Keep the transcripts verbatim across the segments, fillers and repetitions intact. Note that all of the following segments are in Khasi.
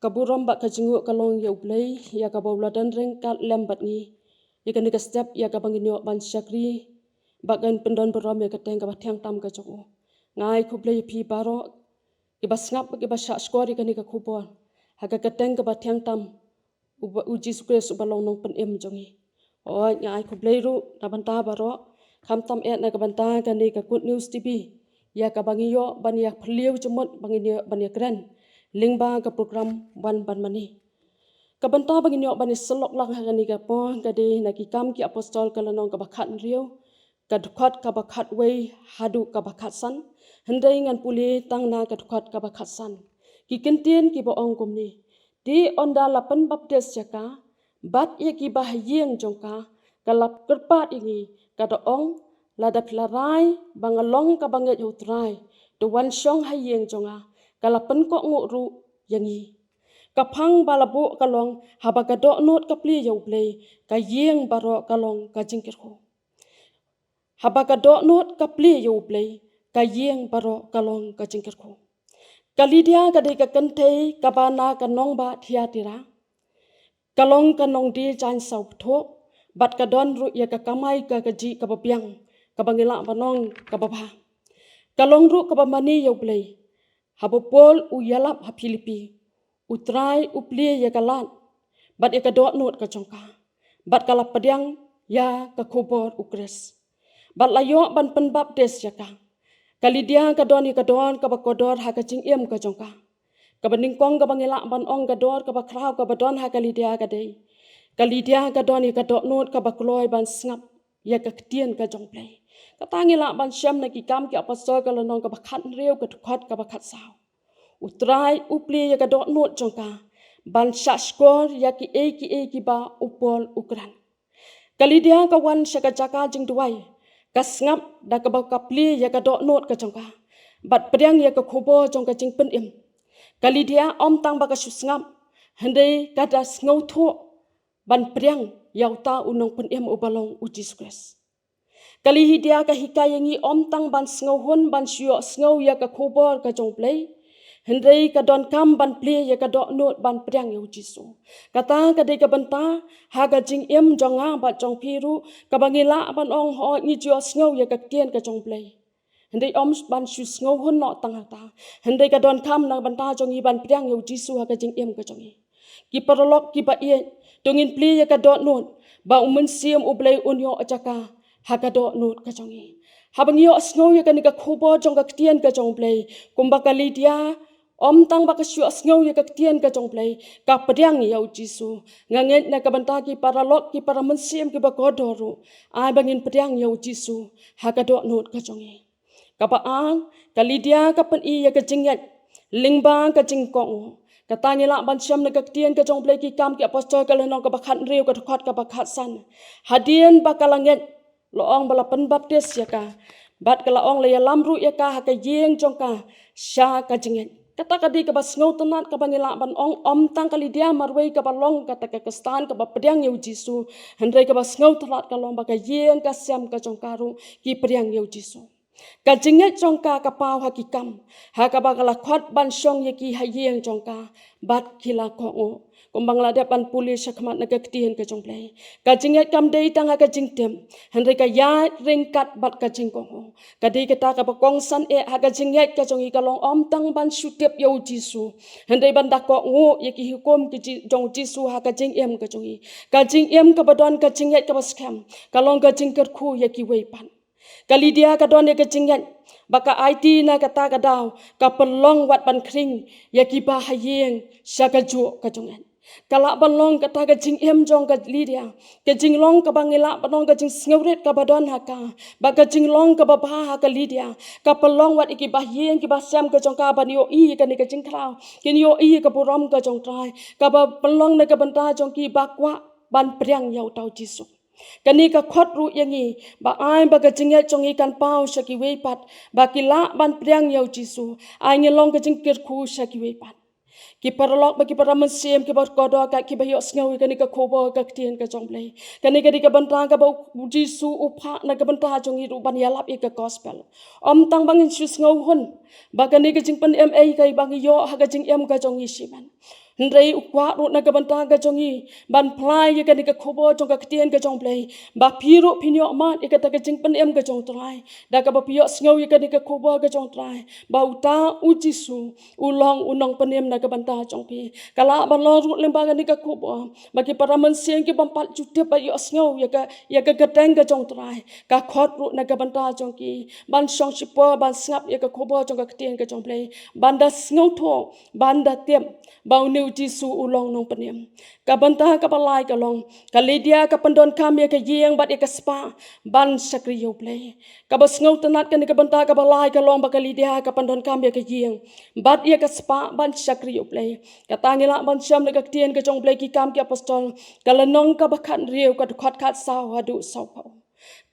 Ka burom bad ka jingnguh ka long ïa U Blei, ïa kaba u la don ryngkat lem bad ngi. Ïa kane ka step, ïa kaba ngin ïoh ban shakri, bad kan pyndon burom ïa ka kyrteng kaba thiang tam ka jong u. Nga ai khublei ïa phi baroh, kiba sngap, kiba shah shkor ïa kane ka khubor. Ha ka kyrteng kaba thiang tam, uba, u Jisu Khrist uba long nongpynim jong ngi. Hooid, nga ai khublei ruh na bynta baroh, khamtam eh na ka bynta kane ka Good News T V, ïa kaba ngi ïoh ban ïa phylliew jingmut, ba ngin ïoh ban ïa kren lyngba ka program Wan Ban Mane. Ka bynta ba ngin ïoh ban ïa syllok lang ha kane ka por ka dei na Ki Kam ki Apostol ka lynnong kaba khathynriew, ka dkhot kaba khatwei haduh kaba khatsan. Hynrei ngan pule tang na ka dkhot kaba khatsan. Ki kyntien kiba ong kumne: Te ynda la pynbaptis ïa ka bad ïa kiba ha ïing jong ka, ka la kyrpad ïa ngi, ka da ong: Lada phi la rai ba nga long kaba ngeit ha U Trai, to wan shong ha ïing jong nga. Ka la pynkohnguh ruh ïa ngi. Ka phang ba la buh ka long, haba ka dohnud ka plie ïa U Blei, ka ïing baroh ka long ka jingkyrkhu. Haba ka dohnud ka plie ïa U Blei, ka ïing baroh ka long ka jingkyrkhu. Ka Lydia ka dei ka kynthei kaba na ka nongbah Thyatira. Ka long ka nongdie jaiñ saw bthuh, bad ka don ruh ïa ka kamai ka kajih kaba biang, kaba ngi lah ban ong kaba bha. Ka long ruh kaba mane ïa U Blei. Haba u Paul u ïalap ha Philippi, U Trai u plie ïa ka lad bad ïa ka dohnud ka jong ka, bad ka la pdiang ïa ka khubor U Khrist, bad la ïoh ban pynbaptis ïa ka. Ka Lydia ka don ïa ka dor kaba kordor ha ka jingim ka jong ka. Kaba nyngkong kaba ngi lah ban ong ka dor kaba khraw kaba don ha ka Lydia ka dei, ka Lydia ka don ïa ka dohnud kaba kloi ban sngap ïa ka ktien ka jong U Blei. Kata ngi lah ban shem na Ki Kam ki Apostol ka lynnong kaba khathynriew, ka dkhot kaba khatsaw. U Trai u plie ïa ka dohnud jong ka ban shah shkor ïa kiei kiei kiba u Paul u kren. Ka Lydia ka wan sha ka jaka jingduwai, ka sngap da kaba ka plie ïa ka dohnud ka jong ka, bad pdiang ïa ka khubor jong ka jingpynim. Ka Lydia ym tang ba ka shu sngap, hynrei ka da sngewthuh ban pdiang ïa uta u nongpynim uba long U Jisu Khrist. Ka Lydia ka hikai ïa ngi ym tang ban sngewhun ban shu ïohsngew ïa ka khubor ka jong U Blei, hynrei ka donkam ban plie ïa ka dohnud ban pdiang ïa U Jisu. Kata ka dei ka bynta ha ka jingim jong nga bad jong phi ruh, kaba ngi lah ban ong, hooid, ngi ju ïohsngew ïa ka ktien ka jong U Blei, hynrei ym ban shu sngewhun noh tang hangta, hynrei ka donkam na bynta jong ngi ban pdiang ïa U Jisu ha ka jingim ka jong ngi. Ki paralok kiba ïeit, to ngin plie ïa ka dohnud ba U Mynsiem U Blei un ïoh jaka ha ka dohnud ka jong ngi. Haba ngi ïohsngew ïa kane ka khubor jong ka ktien ka jong U Blei, kumba ka Lydia, ym tang ba ka shu ïohsngew ïa ka ktien ka jong U Blei, ka pdiang ïa U Jisu. Nga ngeit na ka bynta ki paralok, ki para mynsiem kiba kordor ruh, ai ba ngin pdiang ïa U Jisu ha ka dohnud ka jong ngi. Kaba ar, ka Lydia ka pyni ïa ka jingngeit lyngba ka jingkohnguh. Kata ngi lah ban shem na ka ktien ka jong U Blei, Ki Kam ki Apostol ka lynnong kaba khathynriew, ka dkhot kaba khatsan. Hadien ba ka la ngeit, la ong ba la pynbaptis ïa ka, bad ka la ong la ïalam ruh ïa ka ha ka ïing jong ka sha ka jingngeit. Kata ka dei kaba sngewtynnat kaba ngi lah ban ong, ym tang ka Lydia marwei kaba long kata ka Khristan kaba pdiang ïa U Jisu, hynrei kaba sngewtynnat ka long ba ka ïing ka sem ka jong ka ruh ki pdiang ïa U Jisu. Ka jingngeit jong ka ka paw ha ki kam, ha kaba ka la khot ban shong ïa ki ha ïing jong ka, bad ki la kohnguh. Kumba nga la dep ban pule shakhmat na ka ktien ka jong U Blei, ka jingngeit kam dei tang ha ka jingtip, hynrei ka ïaid ryngkat bad ka jingkohnguh. Ka dei kata kaba kongsan eh ha ka jingngeit ka jong ngi, ka long ym tang ban shu tip ïa U Jisu, hynrei ban da kohnguh ïa ki hukum ki ji-, jong U Jisu ha ka jingim ka jong ngi. Ka jingim kaba don ka jingngeit kaba skhem, ka long ka jingkyrkhu ïa kiwei pat. Ka Lydia ka don ïa ka jingngeit ba ka aiti na kata ka daw ka pynlong wat ban khring ïa kiba ha ïing sha kajuh ka jingngeit. Ka lah ban long kata ka jingim jong ka Lydia, ka jinglong kaba ngi lah ban ong ka jingsngewrit kaba don ha ka, ba ka jinglong kaba bha ha ka Lydia, ka pynlong wat ïa kiba ha ïing kiba sem ka jong ka ban ïohi ïa kane ka jingkhraw, kin ïohi ïa ka burom ka jong U Trai, kaba pynlong na ka bynta jong kiba kwah ban pdiang ïa uta U Jisu. Kane ka khot ruh ïa ngi ba ai ba ka jingngeit jong ngi kan paw sha kiwei pat, ba ki lah ban pdiang ïa U Jisu. Ai ngin long ka jingkyrkhu sha kiwei pat. Ki paralok bad ki para mynsiem kiba kordor, ka kiba ïohsngew ïa kane ka khubor ka ktien ka jong U Blei, kane ka dei ka bynta kaba U Jisu u phah na ka bynta jong ngi ruh ban ïalap ïa ka gospel. Ym tang ba ngin shu sngewhun ba kane ka jingpynim ei kaba ngi ïoh ha ka jingim ka jong ngi shimet, Hynrei u kwah ruh na ka bynta ka jong ngi ban phla ïa kane ka khubor jong ka ktien ka jong Blei, ba phi ruh phin ïoh mad ïa kata ka jingpynim ka jong Trai da kaba phi ïohsngew ïa kane ka khubor ka jong Trai, ba uta u Jisu u long u nongpynim na ka bynta jong phi. Ka lah ban long ruh lyngba kane ka khubor ba ki para mynsiem ki bym pat ju tip ba ïohsngew ïa ka, ïa ka kyrteng ka jong Trai, ka khot ruh na ka bynta jong ki ban shong shipor, ban sngap ïa ka khubor jong ka ktien ka jong Blei, ban da sngewthuh, ban da tip ba une u Jisu u long nongpynim. Ka bynta kaba lai ka long, ka Lydia ka pyndonkam ïa ka ïing bad ïa ka spah ban shakri ïa u Blei. Kaba sngewtynnat, kane ka bynta kaba lai ka long ba ka Lydia ka pyndonkam ïa ka ïing bad ïa ka spah ban shakri ïa u Blei. Kata ngi lah ban shem na ka ktien ka jong Blei, Ki Kam ki Apostol, ka lynnong kaba khathynriew, ka dkhot khatsaw haduh sawphew.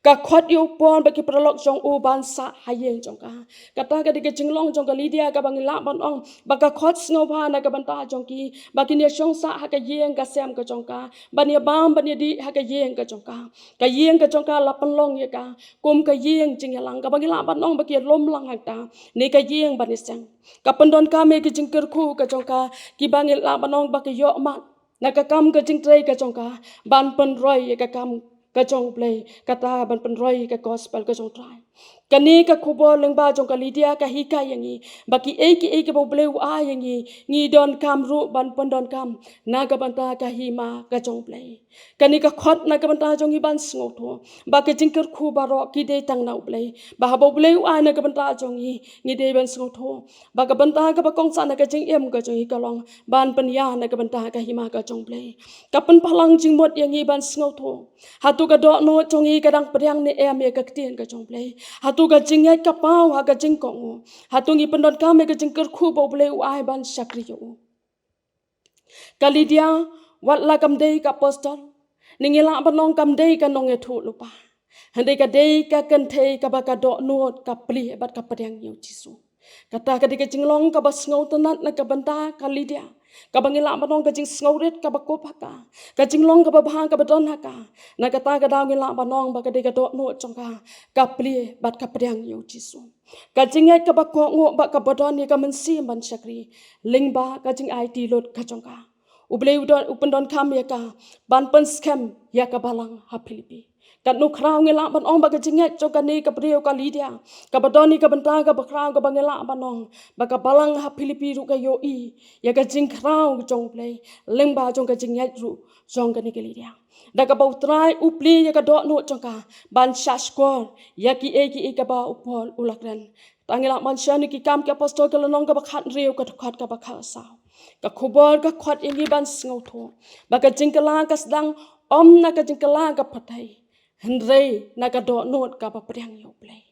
Ka khot ïa u Paul bad ki paralok jong u ban sah ha ïing jong ka. Kata ka dei ka jinglong jong ka Lydia kaba ngi lah ban ong ba ka khot sngewbha na ka bynta jong ki ba kin ïa shong sah ha ka ïing ka sem ka jong ka, ban ïa bam ban ïa dih ha ka ïing ka jong ka. Ka ïing ka jong ka la pynlong ïa ka kum ka ïing jingïalang kaba ngi lah ban ong ba ki lum lang hangta ne ka ïing ban ïaseng. Ka pyndonkam ïa ki jingkyrkhu ka jong ka kiba ngi lah ban ong ba ki ïoh mad na ka kam ka jingtrei ka jong ka ban pynroi ïa ka kam ka jong u Blei, kata ban pynroi ïa ka gospel ka jong u Trai. Kane ka khubor lyngba jong ka Lydia ka hikai ïa ngi ba kiei kiei kiba u Blei u ai ïa ngi, ngi donkam ruh ban pyndonkam na ka bynta ka hima ka jong u Blei. Kane ka khot na ka bynta jong ngi ban sngewthuh ba ka jingkyrkhu baroh ki dei tang na u Blei, ba haba u Blei u ai na ka bynta jong ngi, ngi dei ban sngewthuh ba ka bynta kaba kongsan na ka jingim ka jong ngi ka long ban pynïa na ka bynta ka hima ka jong u Blei. Ka pynpaw lang jingmut ïa ngi ban sngewthuh hato ka dohnud jong ngi ka dang pdiang ne em ïa ka ktien ka jong u Blei. Hato ka jingngeit ka paw ha ka jingkohnguh. Hato ngi pyndonkam ïa ka jingkyrkhu ba u Blei u ai ban shakri ïa u. Ka Lydia, wat la kam dei ka apostol, ne ngi lah ban ong kam dei ka nongïathuhlypa, hynrei ka dei ka kynthei kaba ka dohnud ka plie bad ka pdiang ïa u Jisu. Kata ka dei ka jinglong kaba sngewtynnat na ka bynta ka Lydia, kaba ngi lah ban ong ka jingsngewrit kaba kup ha ka, ka jinglong kaba bha kaba don ha ka. Na kata ka daw ngi lah ban ong ba ka dei ka dohnud jong ka ka plie bad ka pdiang ïa u Jisu. Ka jingngeit kaba kohnguh bad kaba don ïa ka mynsiem ban shakri lyngba ka jingaiti lut ka jong ka, u Blei u don, u pyndonkam ïa ka ban pynskhem ïa ka balang ha Philippi. Katno khraw ngi lah ban ong ba ka jingngeit jong kane ka briew ka Lydia, kaba don ïa ka bynta kaba khraw kaba ngi lah ban ong ba ka balang ha Philippi ruh ka ïohi ïa ka jingkhraw jong u Blei lyngba jong ka jingngeit ruh jong kane ka Lydia. Da kaba u Trai u plie ïa ka dohnud jong ka ban shahshkor ïa kiei kiei kaba u Paul u la kren. Tang ngi lah ban shem na Ki Kam ki Apostol ka lynnong kaba khathynriew ka dkhot kaba khatsaw. Ka khubor ka khot ïa ngi ban sngewthuh ba ka jingkylla ka sdang ym na ka jingkylla ka pyrthei, hynrei na ka dohnud kaba pdiang ïa u Blei.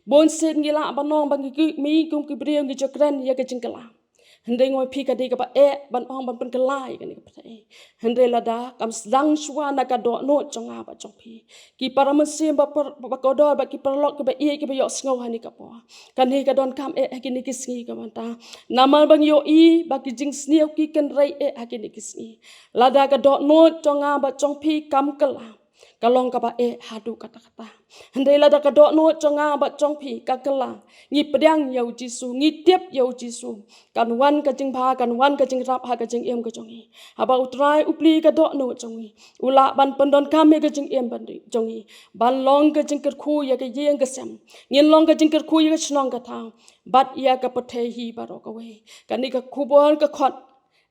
Bun sien ngi lah ban ong ba ngi ki, ngi kum ki briew ngi ju kren ïa ka jingkylla. Hynrei nga ong ïa phi ka dei kaba eh ban ong ban pynkylla ïa kane ka pyrthei. Hynrei lada kam sdang shuwa na ka dohnud jong nga bad jong phi, ki para mynsiem ba par-, ba kordor bad ki paralok kiba ïeit kiba ïohsngew ha kane ka por, kane ka donkam eh ha kine ki sngi ka mynta. Namar ba ngi ïohi ba ki jingsniew ki kynrei eh ha kine ki sngi. Lada ka dohnud jong nga bad jong phi kam kylla, ka long kaba eh haduh katta katta. Hynrei lada ka dohnud jong nga bad jong phi ka kylla, ngi pdiang ïa u Jisu, ngi tip ïa u Jisu, kan wan ka jingbha, kan wan ka jingïarap ha ka jingim ka jong ngi. Haba u Trai u plie ka dohnud jong ngi, u lah ban pyndonkam ïa ka jingim ban jong ngi ban long ka jingkyrkhu ïa ka ïing ka sem, ngin long ka jingkyrkhu ïa ka shnong ka thaw bad ïa ka pyrthei hi baroh kawei. Kane ka khubor ka khot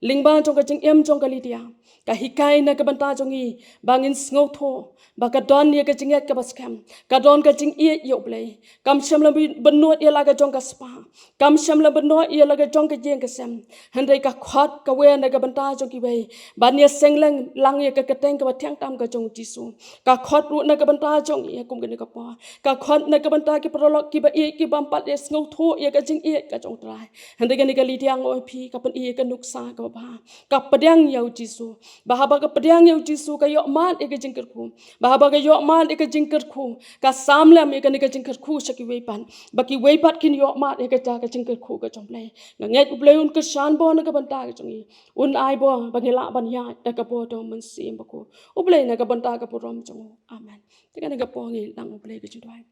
lyngba jong ka jingim jong ka Lydia ka hikai na ka bynta jong ngi ba ngin sngewthuh ba ka don ïa ka jingngeit kaba skhem, ka don ka jingïeit ïa u Blei. Kam shym la bynnud ïa la ka jong ka spah, kam shym la bynnud ïa la ka jong ka ïing ka sem, hynrei ka khot kawei na ka bynta jong kiwei ban ïaseng lang ïa ka kyrteng kaba thiang tam ka jong u Jisu. Ka khot ruh na ka bynta jong ngi ha kum kane ka por, ka khot na ka bynta ki paralok kiba ïeit kiba ym pat ïa sngewthuh ïa ka jingïeit ka jong u Trai. Hynrei kane ka Lydia nga ong ïa phi ka pyni ïa ka nuksa kaba bha, ka pdiang ïa u Jisu. Ba haba ka pdiang ïa u Jisu ka ïoh mad ïa ka jingkyrkhu. Ba haba ka ïoh mad ïa ka jingkyrkhu, ka sam lem ïa kane ka jingkyrkhu sha kiwei pat, ba kiwei pat kin ïoh mad ïa kata ka jingkyrkhu ka jong u Blei. Nga ngeit u Blei un kyrshan bor na ka bynta ka jong ngi, un ai bor ba ngin lah ban ïaid da ka bordor Mynsiem Bakhuid u Blei na ka bynta ka burom jong u. Amen. Te kane ka por ngin nang u Blei ka jingduwai.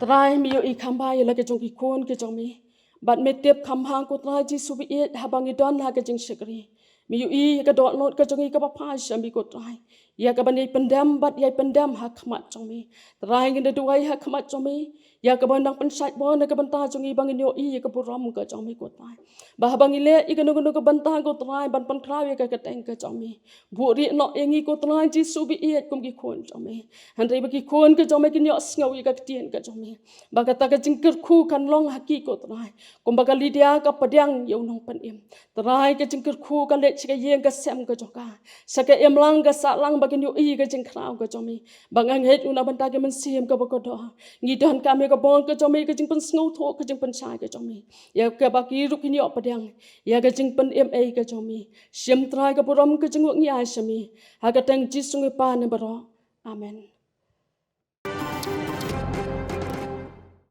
Trai, me ïohi kham bha ïa la ka jong ki khun ka jong me. Bad me tip kham bha ko Trai Jisu baieit, haba ngi don ha ka jingshakri, me ïohi ïa ka dohnud ka jong ngi kaba phai sha me ko Trai, ïa kaban ïai pyndem bad ïai pyndem ha khmat jong me. Trai, ngi da duwai ha khmat jong me ïa kaban nang pynshait bor na ka bynta jong ngi, ba ngin ïohi ïa ka burom ka jong me ko Trai. Ba haba ngi leh ïa kano kano ka bynta ko Trai ban pynkhraw ïa ka kyrteng ka jong me, buhrieh noh ïa ngi ko Trai Jisu baieit kum ki khun jong me. Hynrei ba ki khun ka jong me kin ïohsngew ïa ka ktien ka jong me, ba kata ka jingkyrkhu kan long ha ki ko Trai, kumba ka Lidia ka pdiang ïa u nongpynim. Trai, ka jingkyrkhu ka leit sha ka ïing ka sem ka jong ka, sha ka imlang ka sahlang, ba kin ïohi ka jingkhraw ka jong me. Ba nga ngeit u, na bynta ka mynsiem kaba kordor, ngi donkam ïa ka bor ka jong me, ka jingpynsngewthuh, ka jingpynshai ka jong me, ïa kaba ki ruh kin ïoh pdiang ïa ka jingpynim ei ka jong me. Shim Trai ka burom ka jong ngi, ngi ai sha me ha ka kyrteng Jisu ngi pan baroh. Amen.